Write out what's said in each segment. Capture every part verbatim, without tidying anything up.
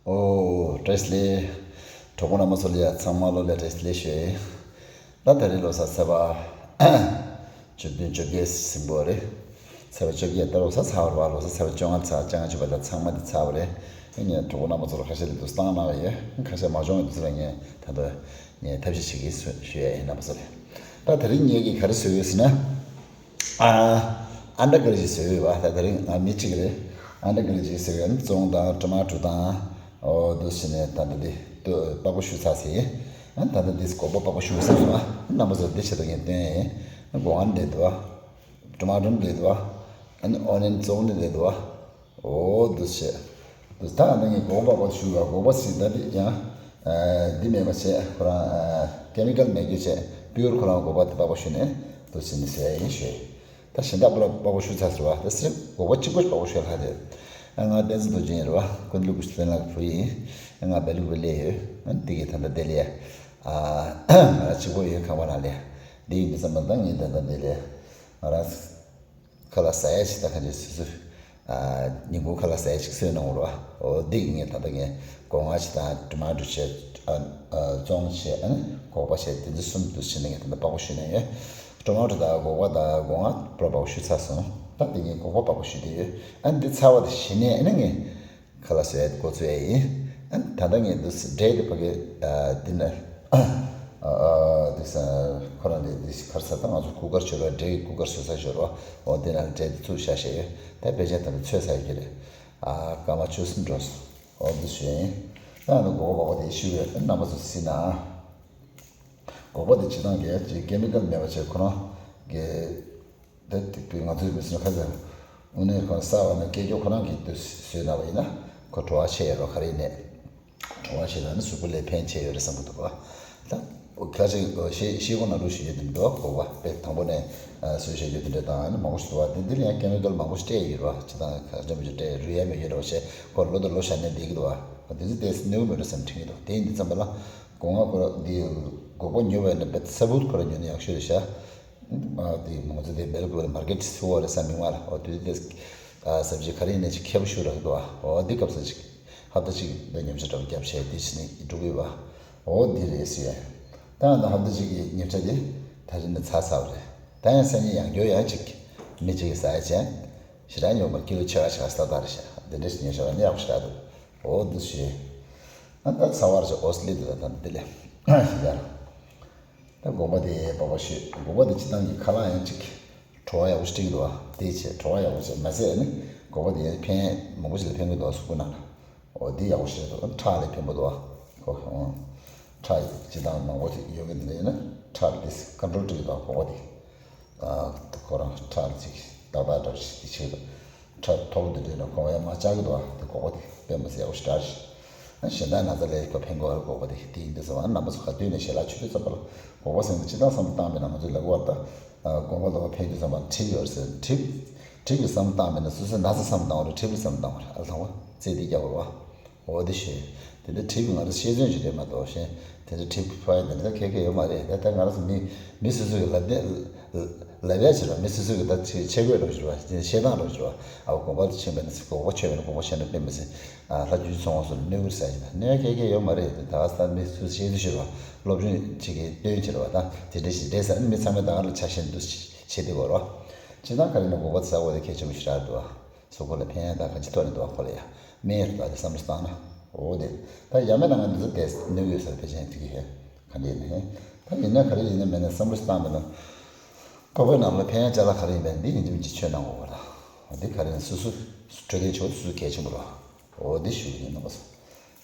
ཨོ། བཀྲ་ཤིས་བདེ་ལེགས། གྲོགས་པོ་རྣམ་པ་ཚོ་ལ་ཡང་ཚང་མ་ལོ་ལ་བཀྲ་ཤིས་བདེ་ལེགས་ཞུ་ཡ་ཡིན། ད་ད་རེས་ལོ་གསར་ཚེས་པ་བཅུ་བདུན་བཅོ་བརྒྱད་ཟིན་པོ་རེད། ཚེས་པ་བཅོ་བརྒྱད། ད་ལོ་གསར་ཚར་བ་རེད་པ། ལོ་གསར་ཚེས་པ་བཅོ་ལྔ་ཚར། བཅོ་ལྔ་བཅུ་པ་ལ་ཚང་མ་འདི་ཚར་བ་རེད། ངས་གྲོགས་པོ་རྣམ་པ་ཚོ་ལ་ཁ་ཤས་ལ་འདུག་སྟངས་གནང་བ་ཡོད། ཁ་ཤས་མ་བྱུང་བའི་འདུག་ཚོ་ལ་ངས་ད་ལྟ་ངས་ཐབས་ཤེས་བྱེད་ཀྱི་ཞུ་ཡ་ཡིན། རྣམ་པ་ཚོ་ལ། ད་དེ་རིང་ངས་ཀྱིས་ག་རེ་བཟོས་ཡོད་ཟེར་ན། ཨ། ཨན་ཌར་གྷ་རེ་ཇི་བཟོས་ཡོད་པ། ད་དེ་རིང་ང་མི་གཅིག་རེད། ཨན་ཌར་གྷ་རེ་ཇི་བཟོས་ཡོད། ཙོང་དང་ཊ་མ་ཊོ་དང་། ཨོ་འདུག་བྱས་ནས་ད་ལྟ་འདི་ཏོ་པགས་པ་བཤུས་ཚར་ཟིན། ཨ། ད་ལྟ་འདི་སྒོག་པ་པགས་པ་བཤུས་ཚར་སོང་། ཨ། རྣམ་པ་ཚོ་འདི་ཆེད་དུ་ངས་སྟོན་ཡིན། སྒོག་ཨ་འདི་འདུག་པ། ཊ་མ་ཊོ་འདི་འདུག་པ། ཨ་ནི་ཨོ་ནིཡོན་ཙོང་འདི་འདུག་པ། ཨོ་འདུག་བྱས། འདུག་ད་ཨ་ནི་ངས་སྒོག་པ་པགས་པ་བཤུས་པ། སྒོག་པ་ཟིན། ད་འདི་ཡང་འདི་མེད་པ་བྱས། ཁོ་རང་ཀེ་མི་ཀལ་མེད་རྒྱུ་བྱས། པིའུར་ཁོ་རང་སྒོག་པ་དེ་པགས་པ་བཤུས་ནས་འདུག་བྱས་ནས་བཟོས་ཡ་ཡིན་ཞུས། ད་གཞན་དག་པུ་ར་པགས་པ་བཤུས་ཚར་ཟེར་བ། ད་སེམས་སྒོག་པ་གཅིག་པོ་པགས་པ་བཤུས་ལྷག་རེད། ཨ། ང་བསྟན་འཛིན་རྡོ་རྗེ་ཡིན་རེད་པ། ཀུན་ལུགས་ཀྱི་བསྟན་ལགས་བུ་ཡིན། ང་སྦེལ་ཀོབ་སླེབས་ཡོད། ཨ། འདི་གི་ད་ལྟ་བདེ་ལེ། ཨ། ང་རང་གཅིག་པོ་ཡོད་ཁང་པ་ནང་ལ། འདི་ཡིན་དུས་ཙམ་པ་ད་ངས་ད་ལྟ་བདེ་ལེ། ང་རང་ཁ་ལག་ཟ་ཡ་ཞིག་ད་ག་འདྲ་སོ་སོ། ཨ། ཉིན་གུང་ཁ་ལག་ཟ་ཡ་ཞིག་བཟོས་གནང་རོགས། འོ་འདི་གི་ངས་ད་ལྟ་ངས་སྒོ་ང་ཞིག་དང་ཊ་མ་ཊོ་བྱས། ཨ། ཨ། ཙོང་བྱས། ཨ་ནི་སྒོག་པ་བྱས། དེ་ཚོ་གསུམ་འདུག་བྱས་ནས་ངས་ད་ལྟ་པགས་པ་བཤུས་ནས་ཡོད། ཊ་མ་ཊོ་དང་སྒོག་པ་དང་སྒོ་ང་པུ་ར་པགས་པ་བཤུས་ཚར་སོང་། ད་དེ་ངས་སྒོག་པ་པགས་པ་བཤུས་བསྡད་ཡོད། ཨ་ནི་འདི་ཚར་བ་དེ་གཞི་ནས་ཨ་ནི་ངས་ཁ་ལག་བཟོ་ཡ་འགོ་བཙུགས་ཡ་ཡིན། ཨ་ནི་ད་ལྟ་ངས་འདི་འབྲས་དེ་ཕ་གི། ཨ། འདི་ན། ཨ། ཨ། འདི་ས་ཁོ་རང་ལས་འདི་ཁར་ས་ད་ང་ཚོ་ཀུ་ཀར་བྱོས་རོགས། འབྲས་ཀྱི་ཀུ་ཀར་བཟོ་ས་བྱོས་རོགས། འོ་འདི་ན་འབྲས་འདི་ཚུར་བཞག་བཞག་ཡོད། ད་ཕལ་ཆེར་ད་ལྟ་ཚོས་ཚར་ཡོད་ཀྱི་རེད། ཨ། སྐར་མ་བཅུ་གསུམ་འགྲོ་སོང་། འོ་འདི་བྱོས་ཡིན། ད་ང་ཚོ་སྒོག་པ་པགས་པ་དེ་བཤུས་ཡོད། རྣམ་པ་ཚོ་གཟིགས་ན། སྒོག་པ་དེ་སྤྱིར་བཏང་གི་ཅིག་ཀེ་མི་ཀལ་མེད་པ་བྱས། ཁོ་རང་གི་དེ་དེ་ང་ཚོའི་མི་སེར་ཁ་ཚ་དངོས་གནས་ཁོ་གསར་པ་ནས་སྐད་སྒྱུར་ཁོ་རང་གིས་དེ་བཟོས་གནང་བ་ཡིན་ན། ཁོ་བྲོ་བ་ཆེ་ཡོད་རོགས། ག་རེ་ཡིན་ནའི་བྲོ་བ་ཆེ་ལ་ནི་གཟུགས་པོ་ལ་ཕན་ཆེ་ཡོད་རེད་བསམ་གྱི་འདུག་ག་ད་ཁ་ཅིག་ཤེས་ཤེས་གོ་ན་རུ་ཞིག་ཡོད་དེ་འདུག་སྒོག་པ་དཔེ་དང་པོ་ནས་བཟོས་བྱས་ཡོད་དེ་འདྲ་དང་། ཨ་ནི་མང་པོ་ཞིག་འདུག་པ། དེ་འདི་ལ་ཡང་ཀེ་མི་ཀལ་མང་པོ་ཞིག་སྤྲད་ཡོད་རོགས། སྤྱིར་བཏང་ག་ཚོད་མི་ཞིག་སྤྲད་རུལ་ཡ་མེད་ཡོད་རོགས་བྱས། ཁོ་ལོ་དང་ལོ་བཞག་ནས་བསྡད་ཀྱི་འདུག་པ། དེ་ཚོ་དེ་གནོད་གི་མེད་རེད་བསམ་དྲན་གྱི་འདུག་དེ་ཡིན་དུས་ཙམ་པ་ལ། སྒོ་ང་ཁོ་ར་འདི་སྒོག་པ་ཉོས་པ་ཡིན་ན་དཔེ་ས་བུད་ཁོ་ར་ཉོས་ན་ཡག་ཤོས་རེད་ཤག་ཨ། དེ་ང་ཚོ་དེ་སྦེལ་ཀོབ་ལ་མར་ཀེཊ་ཚུགས་པ་རེད་ས་མིག་དམར་ལ། འོ་དེ་དེ་ཨ་ཟབ་ཅིག་ག་རེ་ཡིན་ནའི་ཅིག་ཁེ་པོ་ཤུགས་རག་འདུག་ཨ། འོ་འདི་སྐབས་སུ་ཅིག་ཧབ་ཏ་གཅིག་ད་ཉམས་ཆག་འདྲ་བོ་བརྒྱབ་བྱས་དེ་ཕྱིན་ནས་འགྲོ་གི་ཡོད་པ། འོ་འདི་རེད་ཟེར་ཡ། ད་ང་ད་ཧབ་ཏ་གཅིག་གི་ཉམས་ཆག་དེ་ད་རིང་ནས་ཚར་ཚར་བ་རེད། ད་ཡང་སང་ཉིན་ཡང་བསྐྱར་ཡང་ཅིག་མི་གཅིག་གིས་ཟ་ཡ་བྱས། ཞེ་དྲག་ཉོ་མ། ཀི་ལོ་ཕྱེད་ཀ་ཕྱེད་ཀ་ས་ད་རེད་ཤག་དེ་འདྲ་ཞིག་ཉོས་བཞག་པ་ནི་ཡག་པོ་ཞེ་དྲག་འདུག་འོ་འདི་ཞེས། ཨ་ད་ཚ་བར་ཅིག་འོ་སི་ལི་དུ་ད་ད་འདི་ལས་ཞེ་དྲག་ད་སྒོག་པ་དེ་པགས་པ་བཤུས། སྒོག་པ་དེ་སྤྱིར་བཏང་གི་ཁ་ལག་ཡང་ཅིག་བྲོ་བ་ཡག་པོ་ཞིག་སྤྲད་ཀྱི་འདུག་པ། དེ་བྱས་བྲོ་བ་ཡག་པོ་བྱས་མ་ཟད་ནི་སྒོག་པ་དེ་ཡང་ཕན་མང་པོ་ཞིག་ལ་ཕན་གྱི་འདུག་པ། གཟུགས་པོ་ནང་ལ། འོ་འདི་ཡག་པོ་ཞིག་རེད་འདུག་ཁྲག་ལ་ཕན་པོ་འདུག་པ། ཁོ་ཁྲག་སྤྱིར་བཏང་མང་པོ་ཞིག་ཡོད་མཁན་དེ་འདྲ་ཡིན་ན་ཁྲག་དེ་ཀོན་ཊོལ་སྤྲད་ཀྱི་འདུག་པ། སྒོག་པ་དེ། ཨ་ཁོ་རང་ཁྲག་ཅིག་ཏག་ཏག་འདྲ་ཞིག་དེ་ཆེ་གི། ཁྲག་མཐོ་པོ་དེ་འདྲ་ན་གོང་ཡ་མ་བཅག་གི་འདུག་པ། དེ་སྒོག་པ་དེ་དཔེ་མི་སྲིད་ཡག་པོ་ཞེ་དྲག་རེད། ཨ་གཞན་དག་ན་ཚ་ལ་ཡི་ཁོ་ཕན་གི་རེད། སྒོག་པ་དེ་དེ་ཡིན་དུས་ཙམ་པ་རྣམ་པ་ཚོ་ག་དུས་ནས་ཞལ་ལག་མཆོད་དུས་ཙམ་པ་ལ་སྒོག་པ་ཟེར་ན་སྤྱིར་བཏང་བསམ་བློ་བཏང་མེད་ན། ང་ཚོས་ལབ་ཀྱི་ཡོད་རེད་ད། ཨ་སྒོག་པ་ལ་ཕན་གྱི་བསམ་པ་གྲིབ་ཡོད་རེད་ཟེར། གྲིབ་གྲིབ་ཀྱི་བསམ་བློ་བཏང་མེད་ན་སོ་སོའི་ན་ཚ་བསམ་བློ་བཏང་བ་རེད། གྲིབ་ལ་བསམ་བློ་བཏང་བ་རེད། ཨ་ལ་ཐང་བ་རྩེ་དེ་རྒྱག་དགོས་རེད་པ། འོ་དེ་ཤེས། དེ་འདྲ་གྲིབ་ང་རང་ཤེས་ཚོད་ཅིག་རེད་མ་གཏོགས་ཤེས། དེ་འདྲ་གྲིབ་ཕོག་ཡ་དེ་འདྲ་ད་ག་གེ་ཡོད་མ་རེད། ད་ད་ང་རང་ཚོ་མི་མི་སོ་སོ་གི་ལབ་དེ་ལབ་ཡ་ཅིག་རེད་པ། མི་སོ་སོ་གི་ད་ཆེ་ཆེ་དགོས་རོགས་ཅིག་རེད་པ། བཤད་སྟངས་རོགས་ཅིག་རེད་པ། ཨ་སྒོག་པ་ལ་ཕྱིན་པ་ནི་སྒོག་པ་མཆོད་པ་ནི་སྒོག་པ་མཆོད་ན་དཔེ་མི་སྲིད། ཨ་ལྷ་ཆོས་ཚོང་བ་སོགས་ལ་གནོད་ཀྱི་རེད་ཟེར་ཡ་ཅིག་ད་གནོད་ཡ་ག་གེ་ཡོད་མ་རེད། ད་ད་ས་མི་སོ་སོ་ཤེས་ཚོད་ཅིག་རེད་པ། སློབ་སྦྱོང་ཅིག་གི་སྟོན་ཅིག་རེད་པ། ད་དེ་འདྲ་ཞིག་རེད་ཟེར་ནི་མི་ཚང་མས་ད་ག་རང་ཆ་ཤེས་འདུག་བྱེད་བསྡད་དགོས་རེད་པ། སྤྱིར་བཏང་ག་རེ་ན་སྒོག་པ་ཟ་དགོས་དེ་གལ་ཆེན་པོ་ཞེ་དྲག་འདུག་པ། གཟུགས་པོ་ལ་ཕན་ཡ་དང་གང་ཅི་ཐོག་ནས་འདུག་པ། ཁོ་ལ་ཡ་སྨན་རེད་པ། དེ་བསམ་བློ་བཏང་ན། འོ་དེ་ད་ཡ་མེད་ན་ང་འདི་ཚོ་དེ་ནུས་ཡོད་ཟེར་ཕལ་ཆེར་དེ་གི་ཧེ་ག་འདྲ་ཡིན་ན་ཧེ། ད་ཡིན་ན་ག་རེ་ཡིན་ན་མེད་ན་བསམ་བློ་བཏང་པ་ན། སྒོག་པའི་ནང་ལ་ཕན་ཡ་ཅ་ལག་ག་རེ་ཡིན་པ་འདི་ཡིན་གཅིག་མིན་གཅིག་མཆོད་གནང་དགོས་པ་རེད། འདི་ག་རེ་ཡིན་སོ་སོ་འཕྲོད་བསྟེན་བྱེད་པ་སོ་སོ་གལ་ཆེན་པོ་རེད། འོ་འདི་ཞུ་གི་ཡིན་ན་མ་སོང་།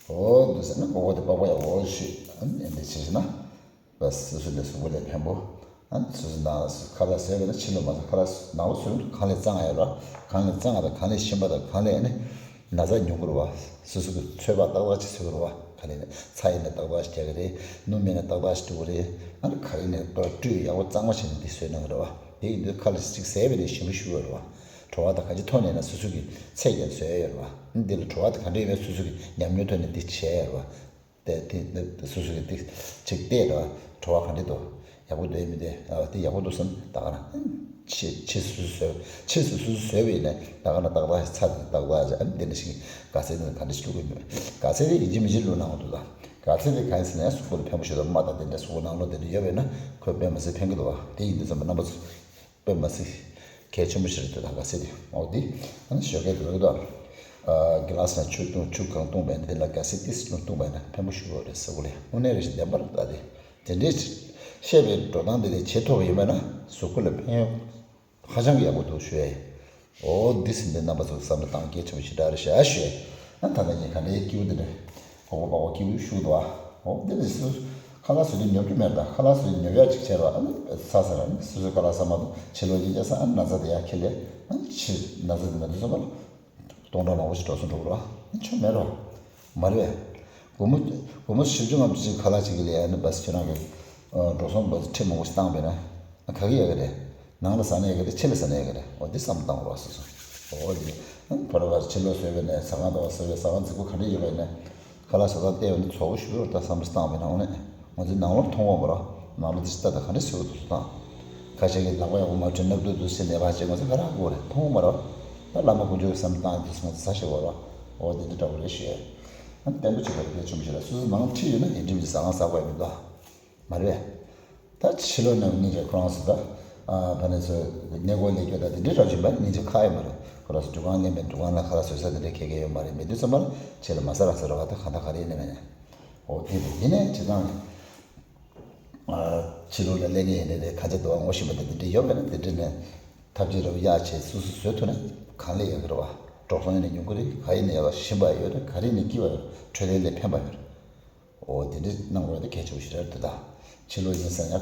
འོ་འདི་ཟེར་ན་སྒོག་པ་དེ་པགས་པ་ཡ་འོ་ཞུ་ཨ་ནི་འདི་བྱེད་ཤེས་ན། སོ་སོ་ལ་གཟུགས་པོ་ལ་ཕན་པོ། ཨ་ནི་སོ་སོ་ནང་ཁ་ལག་ཟས་པས་ན་ཕྱི་ལ་མ་ཟ། ཁ་ལག་ནང་ལ་ཟོས་ན་གང་ལས་གཙང་ཡོད་ར། གང་ལས་གཙང་དང་གང་ལས་ཞིམ་པ་དང་གང་ལས་ཨ་ནི་ན་ཚ་ཉུང་གི་རེད་པ། སོ་སོ་གི་ཚོད་དཔག་ཏག་ཏག་ཅིག་བཟོ་གི་རེད་པ། ག་ལས་ནས་ཚྭ་ཡིན་ན་ཏག་ཏག་ཅིག་རྒྱག་གི་རེད། སྣུམ་ཡིན་ན་ཏག་ཏག་ཅིག་བླུག་གི་རེད། ཨ་ནི་ག་ཡིན་ནས་པར་བཀྲུས་ཡག་པོ་གཙང་མ་བྱས་ནས་འདི་བཟོས་གནང་གི་རེད་པ། དེ་ཡིན་དུས་ཁ་ལག་ཅིག་ཟས་པས་ན་ཞིམ་པོ་ཞིག་ཡོད་རེད་པ། བྲོ་བ་དང་གང་ཅིའི་ཐོག་ནས་ན་སོ་སོ་གི་ཚད་ཀྱང་བཟོས་ཡོད་རེད་པ། ཨ་ནི་འདི་ལ་བྲོ་བ་དང་ག་འདྲ་ཡོད་མེད་སོ་སོ་གི་ཉམས་མྱོང་ཐོག་ནས་འདི་བྱས་ཡོད་རེད་པ། དེ་དེ་སོ་སོ་གི་དེ་ཅིག་བལྟས་ར། བྲོ་བ་ག་འདྲ་འདུག་ཡག་པོ་འདུག་མི་འདུག་ཨ་དེ་ཡག་པོ་འདུག་བསམ་ད་ག་རང་ ཕྱིས་ཕྱིས་སུ་བཟོས། ཕྱིས་སུ་སུ་བཟོས་པ་ཡིན་ན་ད་ག་ན་ཏག་ཏག་ཚར་ཏེ་ཏག་ཏག་ཅིག་ཨ་ནི་དེ་འདྲ་ཞིག་ག་ཚད་དེ་ག་འདྲ་ཞིག་བླུག་གི་མེད། ག་ཚད་དེ་ཡིན་གཅིག་མིན་གཅིག་བླུག་གནང་བ་འདུག་ད། ག་ཚད་དེ་གང་ཡིན་ཟེར་ན་གཟུགས་པོ་ལ་ཕན་པོ་ཞིག་དང་རྨ་དང་དེ་འདྲ་གཟུགས་པོ་ནང་ལོགས་དེ་འདྲ་ཡོད་པ་ཡིན་ན་ཁོས་དཔེ་མི་སྲིད་ཕན་གི་འདུག་བ། དེ་ཡིན་དུས་ཙམ་པ་རྣམ་པ་ཚོ་དཔེ་མི་སྲིད་གལ་ཆེན་པོ་ཞིག་རེད་འདུག་ད་ག་ཚད་དེ་འོ་དེ་ཨ་ནི་ཞོགས་ཀས་དེ་ལོག་ད། གི་ལ་སི་ནང་ཆུ་བཏུང་ཆུ་གང་བཏུང་བ་ཡིན་ན་དེ་ལ་ག་ཚད་དེ་སི་ལོ་བཏུང་བ་ཡིན་ན་ཕན་པོ་ཞིག་ཡོད་རེད་ཟེར་གོ་ལེ། དངོས་གནས་རེད་ཞིག་བདེན་པ་རེད་ད་དེ། དེ་འདྲའི་བཤད་པའི་འགྲོ་སྟངས་དེ་ལས་བྱེད་ཐུབ་པ་ཡིན་པ་ན་གཟུགས་པོ་ལ་ཕན་ཡོན་ཧ་ཅང་གི་ཡག་པོ་འདུག་ཞུ་ཡ་ཡིན། འོ་འདི་ཟིན་པའི་རྣམ་པ་ཚོ་བསམ་བློ་བཏང་གལ་ཆེན་པོ་ཞེ་དྲག་རེད་ཤག་ཞུ་ཡ་ཡིན། ད་ལྟ་ངས་ག་འདྲའི་སྐྱིད་པོ་འདི་འདྲ་གོག་པོ་པག་པོ་སྐྱིད་པོ་ཞུ་འདུག་ཨ། འོ་འདི་ནི་སུ་ཁ་ལག་བཟོ་དུས་ཉོབ་ཀྱི་མེད་ད། ཁ་ལག་བཟོ་དུས་ཉོབ་ཡག་ཅིག་བྱས་པ་ཨ་ནི་ས་ས་ར་ནི་སུ་སུ་ཁ་ལག་ཟ་མ་འདུག་ཕྱི་ལོགས་ཡིན་རྒྱ་ས་ཨ་ནི་ན་ཚ་དེ་ཡག་ཁྱེར་ལས་ཨ་ནི་ཕྱི་ན་ཚ་དེ་མ་འདུག་བསམ་པ་ལ། སྟོང་ཕྲག་མང་པོ་ཞིག་འགྲོ་སོང་འགྲོ་གི་རེད་བ། ཆོ་མེད་རེད་བ། མ་རེད་བས། སྒོར་མོ་སྒོར་མོ་བཞི་བཅུ་ལྔ་བཅུ་ཅིག་ཁ་ལག་ཅིག་གི་ལས་ཨ་ནི་བ་སི་ཁྱོད་རང་གི་འགྲོ་སོང་བ་སི་ཁྲི་མང་པོ་ཞིག་བཏང་བས་ན་ག་གི་ཡག་གི་རེད། ནང་ལ་ཟ་ན་ཡག་གི་རེད་ཕྱི་ལ་ཟ་ན་ཡག་གི་རེད། འོ་འདི་བསམ་བློ་བཏང་དགོས་རེད་བ་སོ་སོ། འོ་འདི་ཨ་ནི་ཕ་ར་བ་ཕྱི་ལོགས་བཟོས་པས་ན་ཟ་ཁང་དང་བ་བཟོས་པའི་ཟ་ཁང་རྫིག་པོ་ག་འདྲ་ཡོད་པས་ན། ཁ་ལག་ཟ་སྟངས་བལྟས་པ་ནི་ཚོགས་པ་ཞུ་རོགས་ད་བསམ་བློ་བཏང་བས་ན་དངོས་གནས་ང་ཚོའི་ནང་ལོགས་མཐོང་བ་མ་རོགས། ནང་ལོགས་དེ་ཅི་ལྟ་ད་ག་འདྲ་ཟེར་བ་དུ་སུ་དང་། ཁ་ཤས་ཀྱིས་ལག་པ་ཡག་པོ་མ་བྲེས་སྣབས་དུག་དུ་ཟེར་ནད་པ་ཅིག་ང་ཚོ་ག་ར་གོ་རེད་མཐོང་བ་མ་རོགས། ད་བླ་མ་དཀོན་མཆོག་གི་བསམ་བློ་བཏང་དུས་ང་ཚོ་ས་ཞིག་འོ་རོགས། འོ་དེ་འདྲ་འདྲ་བོ་རེད་ཞུ་ཡ། ཨ་ནི་བརྟན་པོ་བྱེད་པ་དེ་གལ་ཆེན་པོ་ཞིག་རེད། སོ་སོ་ནང་ཁྲིད་ཡོད་ན་ཡིན་ཁྲིམས་ཀྱི་ཟ་ཁང་ཟ་དགོས་ཡ་མི་འདུག་ཨ། མ་རེད། ད་ཕྱི་ལོགས་ནས་སྙིང་རྗེ་ཁོ་རང་ཚོ་ད། ཨ་ཕ་ནས་ཚོ་གནས་སྐོར་ལས་སྐྱོ་ད་དེ་འདྲའི་རབ་བྱུང་བ་སྙིང་རྗེ་ཁ་ཡོད་མ་རེད། ཁོ་རང་ཚོ་འདུ་ཁང་ལེན་པའི་འདུ་ཁང་ལ་ཁ་ལག་བཟོ་ས་དེ་འདྲའི་ཁེ་ཁེ་ཡོད་མ་རེད། མེད་དུས་ཙམ་པ་ལ་ཆེད་ལ་མ་ཟ་རང་ཟ་ར་བ་ད་གང་ལྟར་ག་རེ་ཡིན་ནི་མེད་ནས། འོ་དེ་རེད། ཡིན་ནའི་བྱེད་སྟངས་ནི། ཨ་ཕྱི་ལོགས་ལ་སླེབས་མཁན་ཡིན་ནའི་རེད། ཁ་ཆེ་དུ་བ་ངོ་ཤེས་པ་དེ་འདྲ་ཡོད་པ་ན་དེ་འདྲ་ནས་ཐབས་ཇུས་རབ་ཡག་བྱས་སུ་སུ་བཟོས་ཐུབ་ན་གང་ལས་ཡག་གི་རེད་བ། འགྲོ་སོང་ཡིན་ན་ཉུང་གི་རེད། ག་ཡིན་ན་ཡག་ཞིམ་པ་ཡོད་རེད། ག་རེ་ཡིན་ན་སྐྱིད་པ་ཡོད་རེད། འཕྲོད་བསྟེན་ལ་ཕན་པ་ཡོད་རེད། འོ་དེ་འདྲ་གནང་དགོས་དེ་གལ་ཆེ་བོ་ཞིག་རེད་འདུག་ད། ཕྱི་ལོགས་ཡིན་ཟེར་ན་